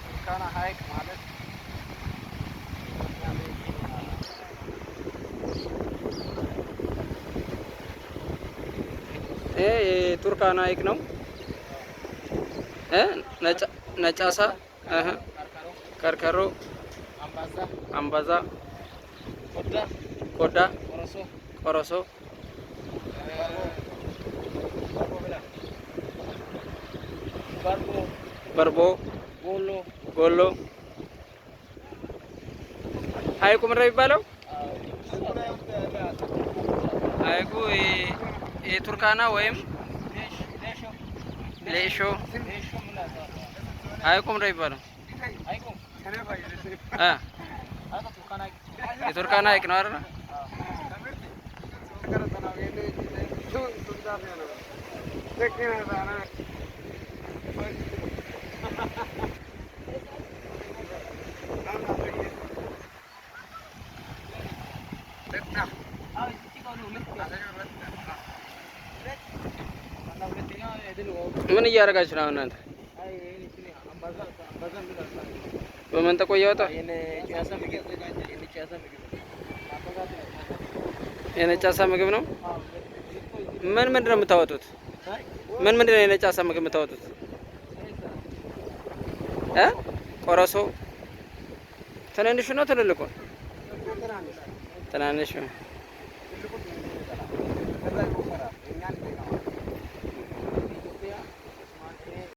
ቱርካና ሐይቅ ማለት ይሄ የቱርካና ሐይቅ ነው። እ ነጫሳ፣ እህ፣ ከርከሮ፣ አምባዛ፣ ኮዳ፣ ቆሮሶ፣ በርቦ፣ ጎሎ። ሐይቁ ምንድን ነው የሚባለው? ሐይቁ የቱርካና ወይም ሌሾ ሐይቁ ምንድን ነው የሚባለው? እ የቱርካና ሐይቅ ነው አይደል? ምን እያደረጋችሁ ነው እናንተ? በመንጠቆ እያወጣ የነጭ አሳ ምግብ ነው። ምን ምንድን ነው የምታወጡት? ምን ምንድን ነው የነጭ አሳ ምግብ የምታወጡት? እ ቆረሶ ትንንሹ ነው ትልልቁ? ትናንሹ።